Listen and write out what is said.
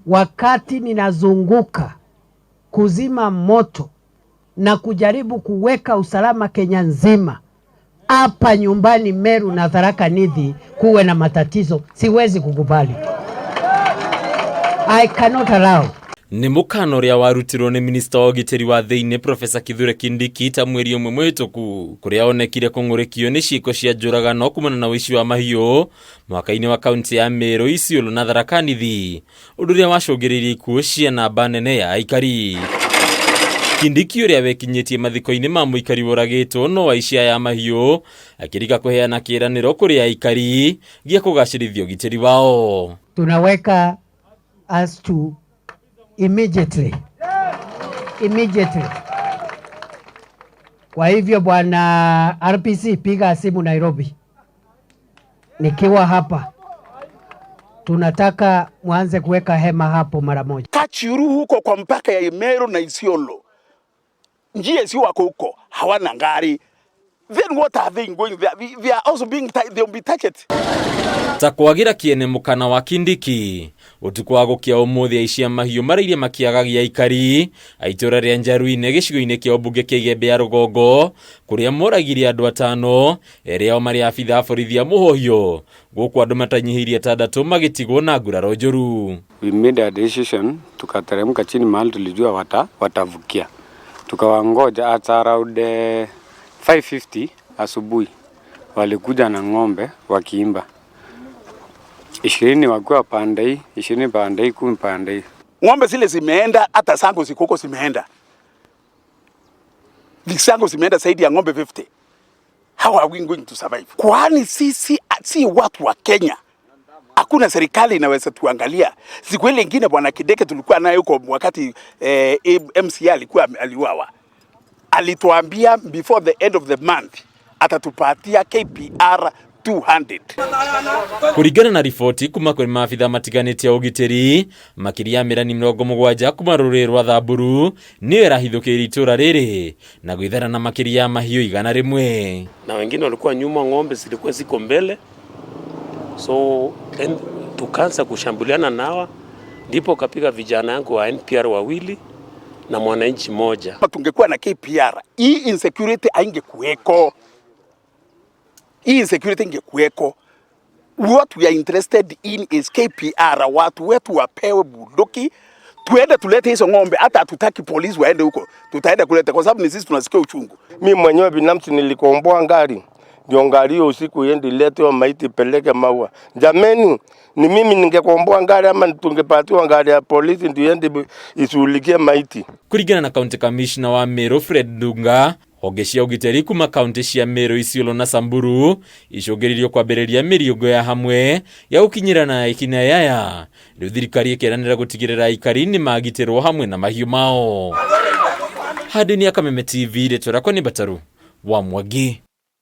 Wakati ninazunguka kuzima moto na kujaribu kuweka usalama Kenya nzima, hapa nyumbani Meru na Tharaka Nithi kuwe na matatizo, siwezi kukubali. I cannot allow. Nĩ mũkana ũrĩa warutirwo nĩ minista wa ũgitĩri wa thĩinĩ Profesa Kithure Kindiki ta mweri ũmwe mũhĩtũku, kũrĩa onekire kũng'ũrĩkio nĩ ciĩko cia njũragano kumana na ũici wa mahiũ mwaka-inĩ wa kaunti ya Meru, Isiolo na Tharaka Nithi, ũndũ ũrĩa wacũngĩrĩirie ikuũ cia namba nene ya aikari. Kindiki, ũrĩa wekinyĩtie mathiko-inĩ ma mũikari woragĩtwo no aici aya a mahiũ, akĩrika kũheana kĩĩranĩro kũrĩ aikari gĩa kũgacĩrithia ũgitĩri wao. Tunaweka us to immediately immediately. Kwa hivyo, bwana RPC, piga simu Nairobi, nikiwa hapa, tunataka mwanze kuweka hema hapo mara moja. Kachuru huko kwa mpaka ya Meru na Isiolo, njia si wako huko, hawana ngari. Then what are they going there? They are also being, they will be targeted. Ta kwagira kiene mũkana wa Kindiki, ũtukũ wa gũkĩa ũmũthĩ, aici a mahiũ marairie makĩagagia aikari a itũũra rĩa Njaruinĩ, gĩcigo-inĩ kĩa ũmbunge kĩa Igembe ya rũgongo, kũrĩa moragire andũ atano, erĩ ao marĩ abitha a borithi a mũhũhiũ, gũkũ andũ matanyihĩirie atandatũ magĩtigwo na nguraro njũru. We made a decision, tukateremka chini mahali tulijua watavukia, tukawangoja at around 5:50 asubuhi, walikuja na ng'ombe wakiimba, 20 wakiwa pande hii, 20 pande hii, 10 pande hii. Ng'ombe zile zimeenda, hata zangu ziko huko zimeenda, zangu zimeenda zaidi ya ng'ombe 50. How are we going to survive? Kwani sisi si watu wa Kenya? Hakuna serikali inaweza tuangalia. Siku ile ingine bwana Kideke tulikuwa naye huko wakati MCA alikuwa aliuawa, alituambia before the end of the month atatupatia KPR 200. Kũringana na riboti kuma kũrĩ maabitha matiganĩte a ũgitĩri, makĩria ya mĩrani 70 kuma rũrĩrĩ rwa Thamburu nĩyo ĩrahithũkĩire itũũra rĩrĩ na gwĩthara na makĩria ya mahiũ 100. Na wengine walikuwa nyuma, ng'ombe zilikuwa ziko mbele, so then tukaanza kushambuliana nawa, ndipo kapiga vijana yangu wa NPR wawili na mwananchi moja. Kama tungekuwa na KPR, hii insecurity haingekuweko. Hii insecurity ingekuweko. What we are interested in is KPR, watu wetu wapewe bunduki, tuende tulete hizo ng'ombe. Hata hatutaki polisi waende huko, tutaenda kuleta kwa sababu ni sisi tunasikia uchungu. Mi mwenyewe binafsi nilikomboa ngari, ndio ngari hiyo usiku iende ilete maiti peleke Maua. Jameni, ni mimi ningekomboa ngari ama tungepatiwa ngari ya polisi ndio iende ishughulikie maiti? Kũringana na county commissioner wa Meru Fred Ndunga, honge cia ũgitĩri kuma kaunti cia Meru, Isiolo na Samburu icũngĩrĩirio kwambĩrĩria mĩriũngũ ya hamwe ya gũkinyĩrana ikinya yaya. Rĩu thirikari ĩkeranĩra gũtigĩrĩra aikari nĩ magitĩrwo hamwe na mahiũ mao. Handũ-inĩ ya Kameme TV, rĩtwa rĩakwa nĩ Bataru wa Mwangi.